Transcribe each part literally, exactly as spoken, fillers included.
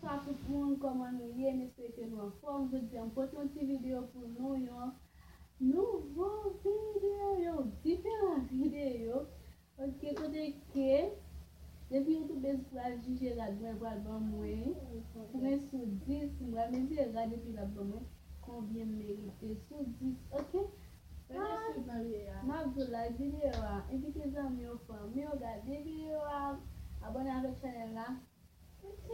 Bonjou a tout moun, kòman nou ye? M espere ke nou anfòm. Jodi a, m pote yon ti videyo pou nou, yon nouvo videyo, yon diferan videyo. Ok, kote ke depi yon toubez pral jije rad mwen, pral ban mwen, pou mwen sou dis, m pral mezire rad epi l ap ban mwen konbyen m merite sou dis, ok? Rete swiv nan videyo a. M ap di w like videyo a, envite zanmi w, fanmi w gade videyo a, abòne avèk chanèl la. Ok.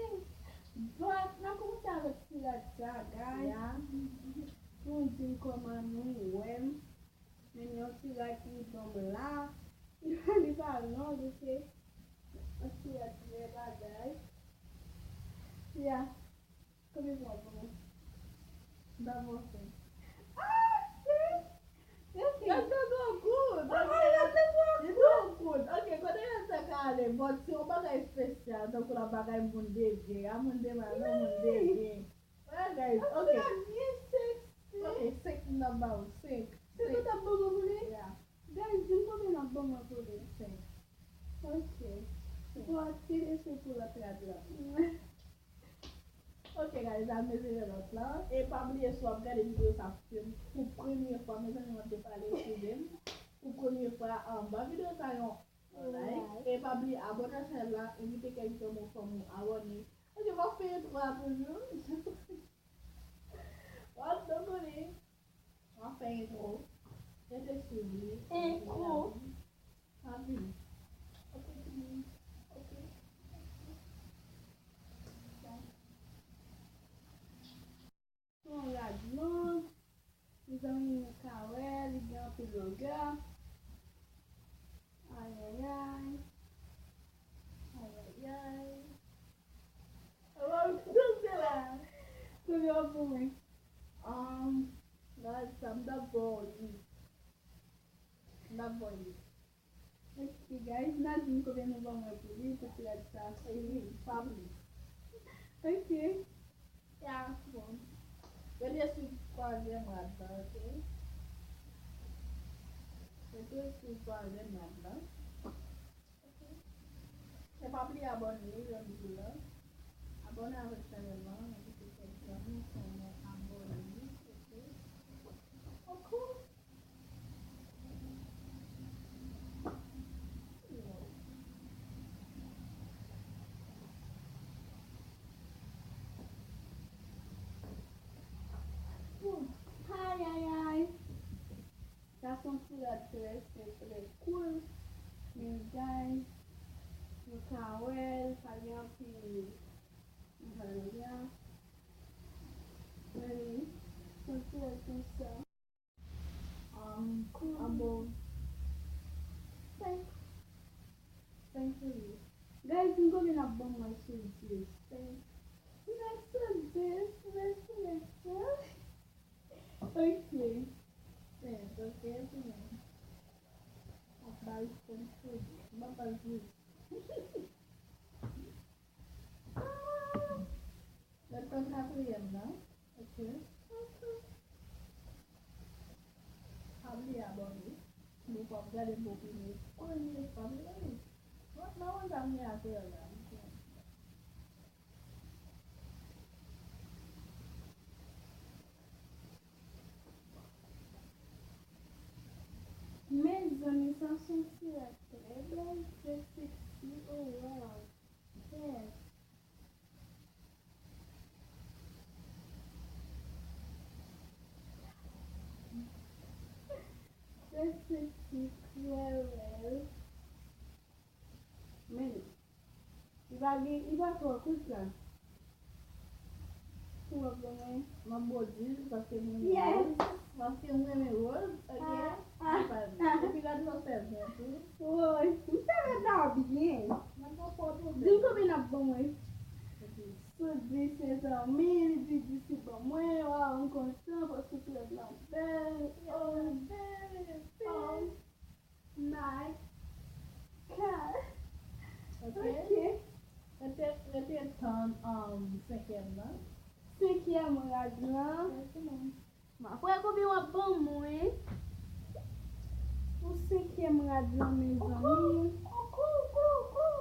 But, n ap kòmanse avèk ti rad sa, guys. Yeah. Pou nou di m kòman nou wè m. Men yon ti rad ki ban m la. Li pa long, ok? Yon ti rad trè bagay. Yeah. Konbyen pran pou mwen? M pa panse. Ah, shit! Ok. Rad sa twò kout. Ah, rad sa twò kout. Li twò kout. Ok, kote rad sa ka ale? Bon, se yon bagay espesyal, tankou la bagay moun de byen. A moun de mal, non, moun de byen. Bagay, ok. An tou ka, byen sexy. Ok, senk m ap ba ou, senk. Senk ou t ap ban mwen pou li? Yeah. Guys, di m konbyen n ap ban mwen pou li. Senk. Ok. Bon, ki reste pou lòt rad la? Ok, guys, a mezire lòt la. E pa bliye, si w ap gade videyo sa pou premye fwa, mezanmi, mwen te pale, eskize m. Pou premye fwa, anba videyo sa, yon like. E pa bliye abòne ak chanèl la, envite kèk zanmi w, fanmi w abòne. Ok, m ap fè entwo a toujou. W ap tann konnen. M ap fè entwo. Rete swiv li. Entwo. Pa vini. Ok, tout moun. Ok. Bon. Yon rad long. Mezanmi, nou ka wè, li gen anpil longè. Ayayay. Ayayay. Wòw, tout se la. Konbyen w ap ban mwen? Um, rad sa, m t ap ba w li. M t ap ba w li. Ok, guys, n a di m konbyen nou ban mwen pou li, pou ti rad sa. Epi, pa plis. Ok. Ya, bon. Rete sou twazyèm rad la, ok? Rete sou twazyèm rad la. Ok. E pa bliye abòne, jan m di w la. Abòne avèk chanèl la, envite kèk zanmi, fanmi abòne, ok? Ok. Ayayay. Sa se yon ti rad trè senp, trè cool. Men guys, nou ka wè l, pa gen anpil bagay la. Men li, se yon ti rad konsa. Um, cool. Abo. Senk. Senk pou li. Guys, nou konbyen n ap ban mwen sou dis? Senk. Mèsi dis, mèsi, mèsi. Ok. Senk, ok, pou mwen. Ap ba l senk pou dis. M ap ba l dis. Ah! Lè tan katriyèm nan. Ok. Ok. Pa bliye abòne. Depi w ap gade m pou premye, premye fwa, mezanmi. Mwen, mwen, mwen, sa m gen atè la. Mezanmi, sa se yon ti rad trè bèl, trè sexy, oh wow. Yes. Trè sexy, trè bèl. Men, li pa gen, li pa twò kout la. Ou wè pou mwen? M ap ba w dis paske m renmen woz. Paske m renmen woz, ok? Ah, ah, ah. Epi rad sa fè byen tou. Woy, m fè rad la byen. Rad la fò tou byen. Di m konbyen n ap ban mwen. Ok. Sou dis, mezanmi, li di dis li ban mwen. Waw, m kontan paske ti rad la bèl. Oh, bèl, bèl. Oh. My God. Ok. Ok. Rete, rete tann, um, senkyèm nan. Senkyèm rad lan. Yes, ma'am. M ap wè konbyen w ap ban mwen. Pou senkyèm rad lan, mezanmi. Okou, okou, okou, okou.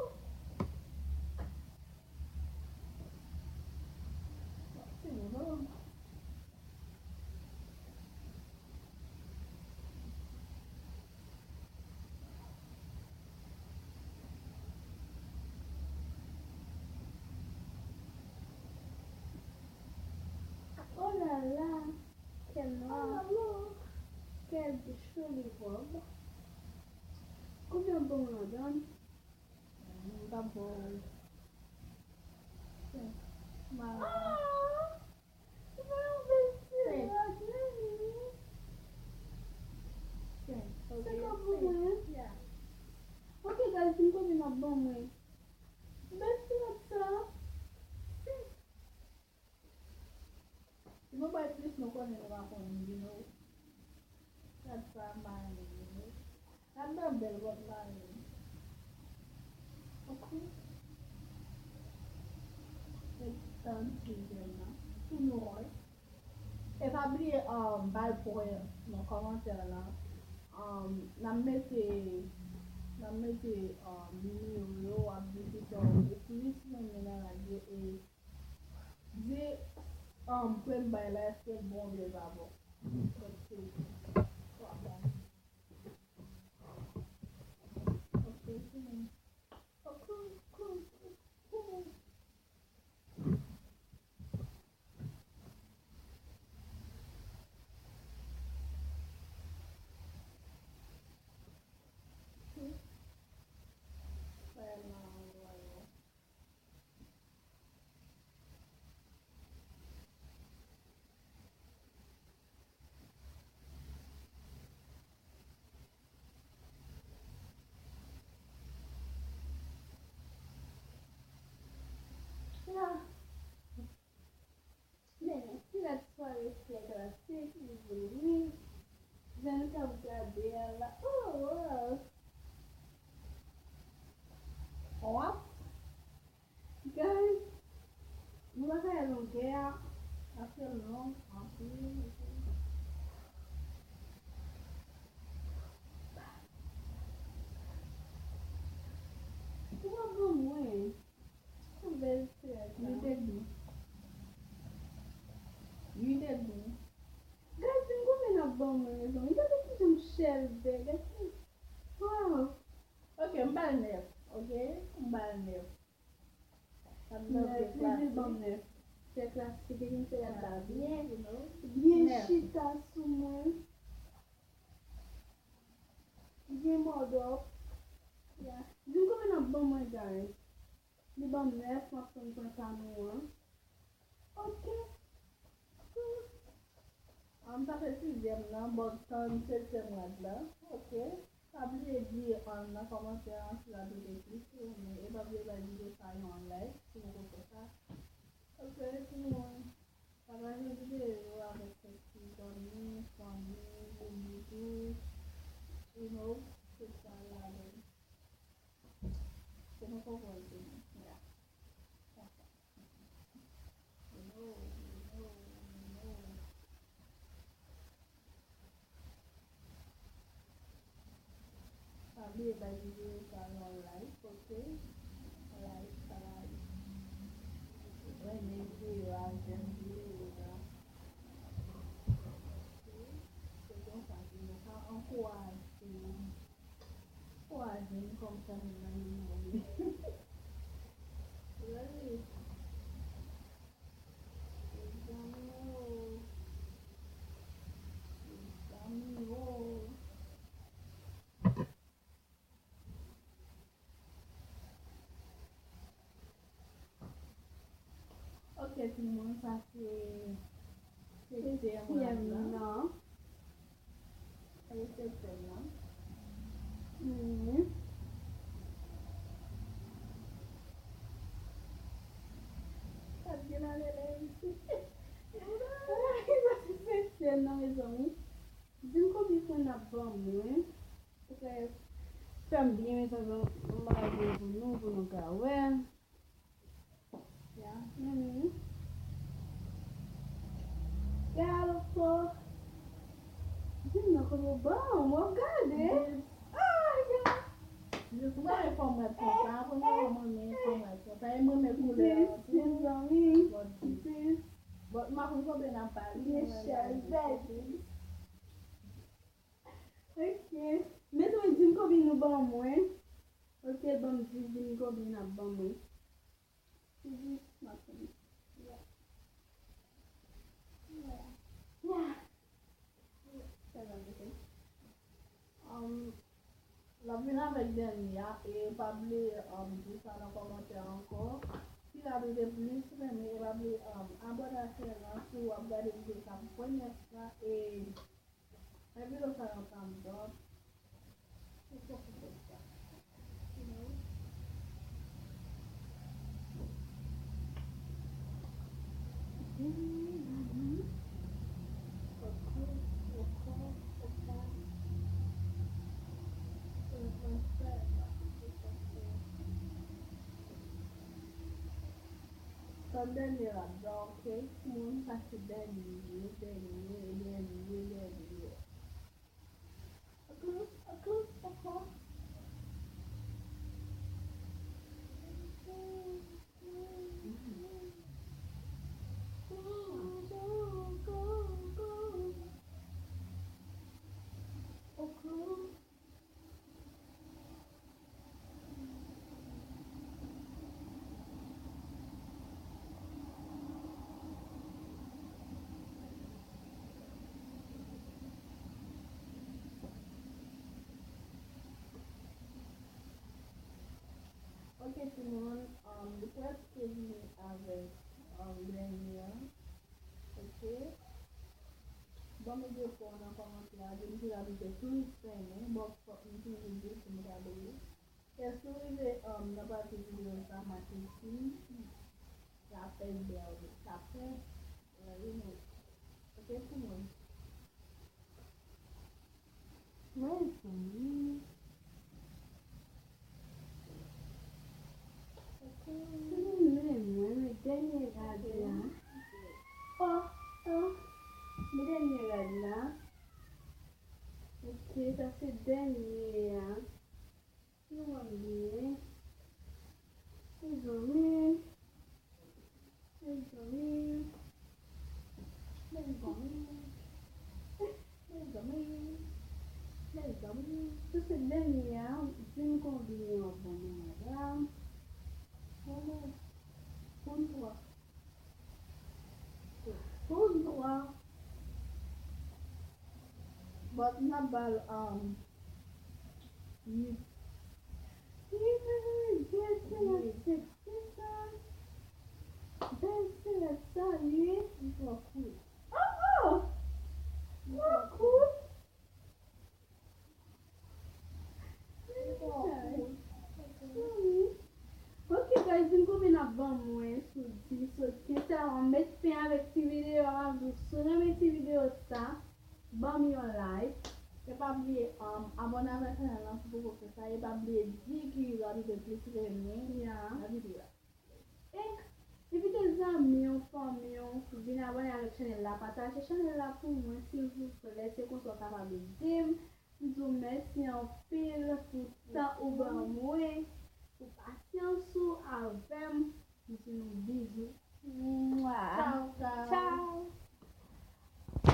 Li pwòp. Konbyen w ap ban m ladan? M t ap ba w. Senk. Mari. Ah! Ou fè yon bèl ti lòt, wi. Senk. Ok, senk ap ban mwen. Yeah. Ok, guys, m konnen n ap ban mwen. Bèl ti lòt sa. Senk. Si nou bay plis, nou konnen nou pa konn, you know. Gad sa, mari, you know. Gad nan bèl bòt mari. Ok. Ret tann sizyèm nan. Pou nou wè. E pa bliye, um, bay pwen nan kòmantè la. Um, n ap mete, n ap mete, um, nimewo yo, w ap di kisa w ekri, si w renmen nan lage e di, um, pwen bay la, èske l bon oubyen l pa bon. Èske l bon? Ok, ok, ok. Men, ti lèt sware fè klasik, li vini. Jan nou t ap gade a la. Oh, wow! Wap! Guys, nou pa ka wè longè a, paske l long anpil. Ou pa ban mwen. Yon bèl ti rad la. Uit edmi. Uit edmi. Gad, m konbyen n ap ban mwen, mezanmi. Gade kijan m chèlbè. Gad ki, wow. Ok, m ba l nèf. Ok, m ba l nèf. Nèf, li di l ban m nèf. Fè klasik, e vin fè rad la byen. Byen chita sou mwen. Byen mòdòp. Ya. Di m konbyen n ap ban mwen, guys. Li ban m nèf, m ap tann pwen pa nou an. Ok. Cool. An, sa se sizyèm nan, bon, tann setyèm rad la. Ok. Pa bliye di, an, nan kòmantè an si w ap rete plis ou renmen. E pa bliye bay videyo sa yon like si w poko fè sa. Ok, timoun. Pataje videyo yo avèk kèk ti zanmi, fanmi, ou doudou, you know, tout sa yo avè l. Se nou konprann se nou. Yeah. Konsa. You know, you know, you know. Pa bliye bay videyo sa yon like, ok? Like, like. Renmen videyo a, j'aime videyo a. Ok? Se konsa ke nou ka ankouraje, ankouraje nou kòm fanmi nan yon moman. Really? Mezanmi o. Mezanmi o. Ok, timoun, sa se setyèm rad lan. Resepsyon nan. Mhm. Sa t gen nan lele isit. Sa se sensè nan, mezanmi. Di m konbyen pwen n ap ban mwen. Fè, fè m byen, mezanmi, yon bagay pou nou, pou nou ka wè. Ya. Mhm. Galo fò. Di m nan kote w ban m, w ap gade. Ah, ya. Jis mwen renmen fòm rad konsa, apre mwen renmen fòm rad konsa, e mwen renmen koulè a tou. Dis, mezanmi. Bon, dis. Dis. Bon, m pa konn konbyen n ap ba li, men chèlbè, dis. Ok. Mezanmi, di m konbyen nou ban mwen. Ok, ban m di, di m konbyen n ap ban mwen. Dis, m ap konbyen. Ya. Ya. Ya. Ya. Sa va, ok. dènye a, e pa bliye, um, di sa nan kòmantè ankò. Ki rad ou te plis renmen, e pa bliye, um, abòne ak chanèl la si w ap gade videyo sa pou premyè fwa, e fè videyo sa yon thumbs up. Sa dènye la, ok? Timoun, sa se dènye, dènye, dènye, dènye. Ok, timoun, um, li prèske vini avèk, um, dènye an. Ok. Ban m reponn nan kòmantè a, di m ki rad ou te plis renmen. Bon, fòk m toujou di pou m ka bliye. Èske w rive, um, nan pati videyo sa, Matisine? Sa fè bèl, sa fè, euh, remèt. Ok, timoun. Mezanmi. Mwen, mwen, mwen, dènye rad la. Oh, oh, mwen dènye rad la. Ok, sa se dènye a. Nou wè byen. Mezanmi. Mezanmi. Mezanmi. Mezanmi. Mezanmi. Sa se dènye a. Di m konbyen w ap ban mwen la. Mwen, vennntwa. Vennntwa. But n ap ba l, um, uit. Li te vini bèl selèt sèt sa. Bèl selèt sa, wi. Li twò kout. Oh, oh! Twò kout. Ok, guys, di m konbyen n ap ban mwen sou dis, ok? Sa a, m met fen avèk ti videyo a, m ap di w, si w renmen ti videyo sa, ban m yon like. E pa bliye, um, abòne avèk chanèl lan si w poko fè sa. E pa bliye di ki rad ou te plis renmen nan videyo a. E envite zanmi w, fanmi w, vin abòne avèk chanèl la. Pataje chanèl la pou mwen, silvouplè. Se konsa w kapab ede m. M di w mèsi anpil pou tan ou ban mwen, pou pasyans ou avè m. M di nou bizou. Mwa. Tchaw, tchaw. Tchaw.